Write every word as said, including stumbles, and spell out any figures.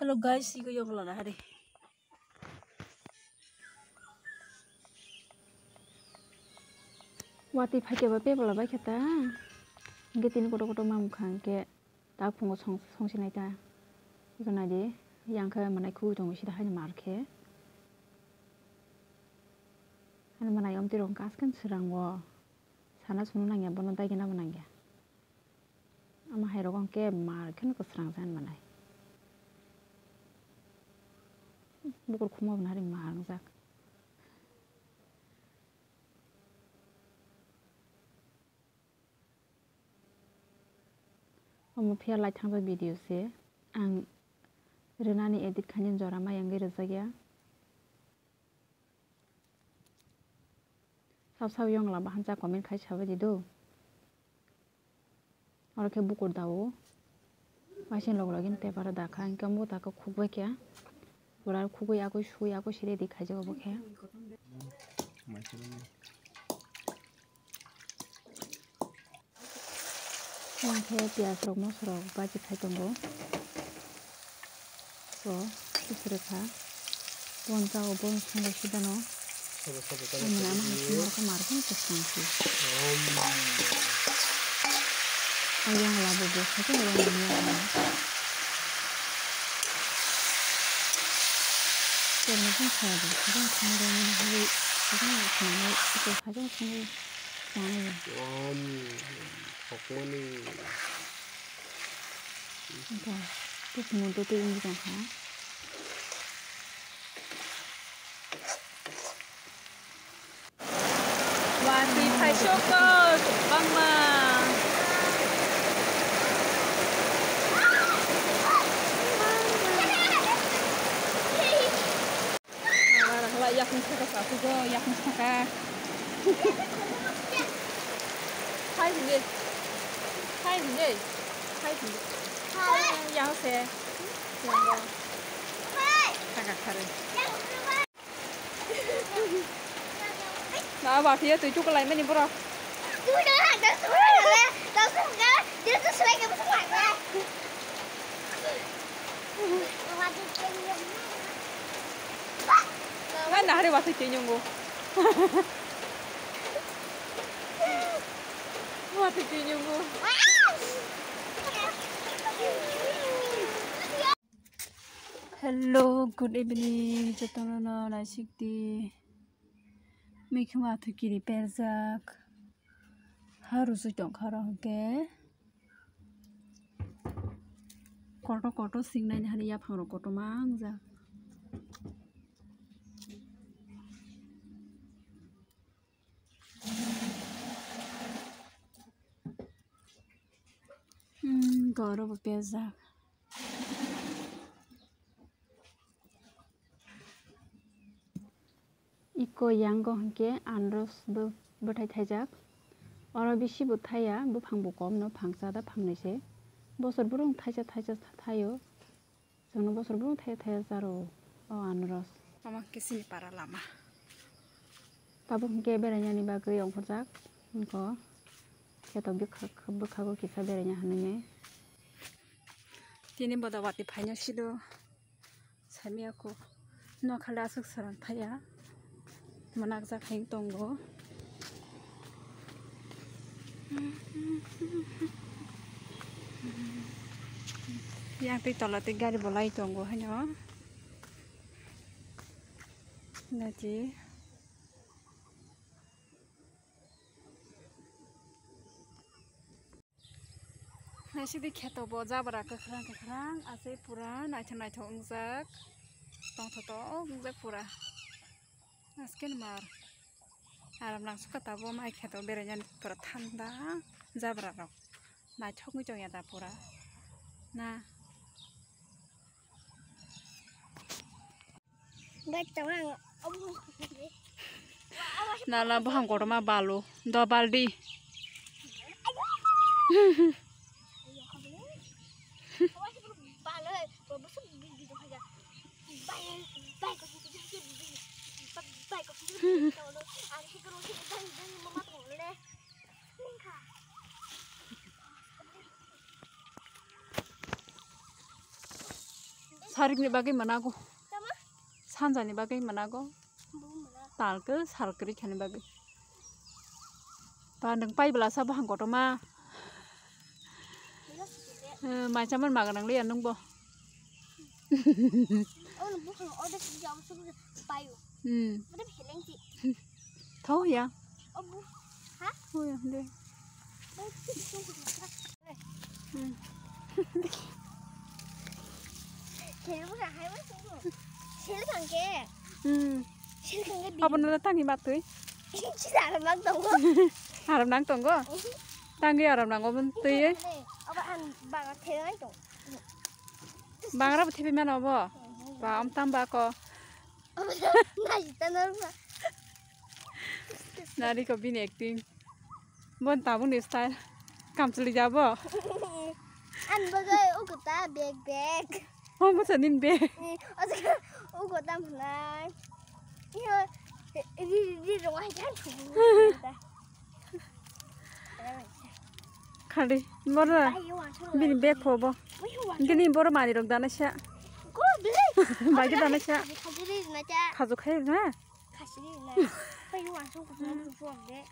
Hello guys, iko yong lana hari. Wati phaikhe ba pebola bai khe ta. Hingke tini kotor kotor mamkha hingke ta phungo song songsinai ta. Iko naidi, yang khe manai khugui tongo sida haino mar khe. Ani manai omtwi rok hingke aswkhe swrango. Sana sunu nangya, bono daigena bo nangya. Ama hai rok hingke mar kheno kwsrang jan manai. Bukur khuma bo nari mar wngjak. Omo phiya lai thangjak video se. Ang rwnani edit khainani jora mai wngwi rwjakya. Sab sab yongla bahan cha comment khai sabai di do. Oro khe bukur dao. Waising log login paper da kha, hingke omo ta khe khukbai khe. Pura khugui agui sui agui se ready khaijak obo khe. Ang khe piyaj rok moso rok baji khai tongo. So, sisiri kha. Bon jao, bon sungo sidano. Ani ama hai sima khe mar khe kwchang si. Ayang labo bo khe khe ayang ni ayang. Khe na khe khe bo khe khe khe ni hari khe khe khe ni khe khe khe khe khe. Om, hokmani. Ito, ito tungmo to twi wngwi tongkha. Watwi phaisoko, bangma. Hala, hala, yakung saka sakugo, yakung saka. Hai hindi. Hai hindi. Hai hindi. Hai, yang se. Yang go. Saka kare. Na ba, phiya twi chukulai mani borok. Ngai nahari watwi twi nyungo. Watwi twi nyungo. Hello, good evening. Jotono no naisik di. Mikhe watwi kiri perjak. Ha rujui tongkha oro hwnkhe. Kotor kotor singnai ni hani yaphang rok kotorma wngjak. Hmm, goro bo pejak. Iko yango hwnkhe anros bo bwthai thaijak. Oro bisi bo thaiya, buphang bo kom no, phangsa da phangnwi se. Bosor bwrwng thaisa thaisa thaio. Chwngno bosor bwrwng thaya thaya charo o anros. Omo khe chini para lama. Tabuk hwnkhe berainani bagwi ongkhorjak wngkho. Kheto bwkha, bwkhago kisa beraina hinwi. Tini boda watwi phaino sido. Samiya kho. Nokhale aswk swrang thaya. Manakjak hai tongo. Yang twi tola twi gari bo lai tongo haino. Nachi. Naisidi kheto bo jabra kwkhwrang kwkhwrang asai pura naithok naithok wngjak. Tongthok wngjak pura. Asken mar. Aram lang suka tabo mai kheto berainani pura thanda jabra rok. Naithok wngwi tongya da pura. Na. Nala buphang kotorma balu do baldi. Sarikni bagwi manago. Tama? Sanjani bagwi manago. Bumla. Talke salkri khani bagwi. Ba nwng pai bwlasa bahang kotorma. Bwla sike de. Eh, mai chaman maga nang liya nwng bo. Oh, nwng buphang order sike abo subu payo. Hmm. Bwla pheleng si. Thau ya. Oh, bu. Ha? Oh, ya, de. Sel bwkha hai ma sung. Sel kangke. Hmm. Sel kangke bi. Abo nala tangi matwi. Sida aram nang tongo. Aram nang tongo. Tangi aram nang obo twi. Abo an baga thel nang tong. Bangra bo thepi mano obo. Ba om tam ba ko. Abo na jita na ba. Nari ko bini acting. Bon tabuk ni style. Kamchwlwi jabo. An bagwi ugo ta bag bag. Oh, masa nin bag. Eh, o jaga ugo ta mwnai. Iyo, ri, ri, ri, rong ai kan. Khadi, boro bini bag phobo. Gini boro mani rok dana sa. Go, bile. Bagi dana sa. Khajiri na cha. Khaju khai na. Khajiri na. Pai wan so ko na so de.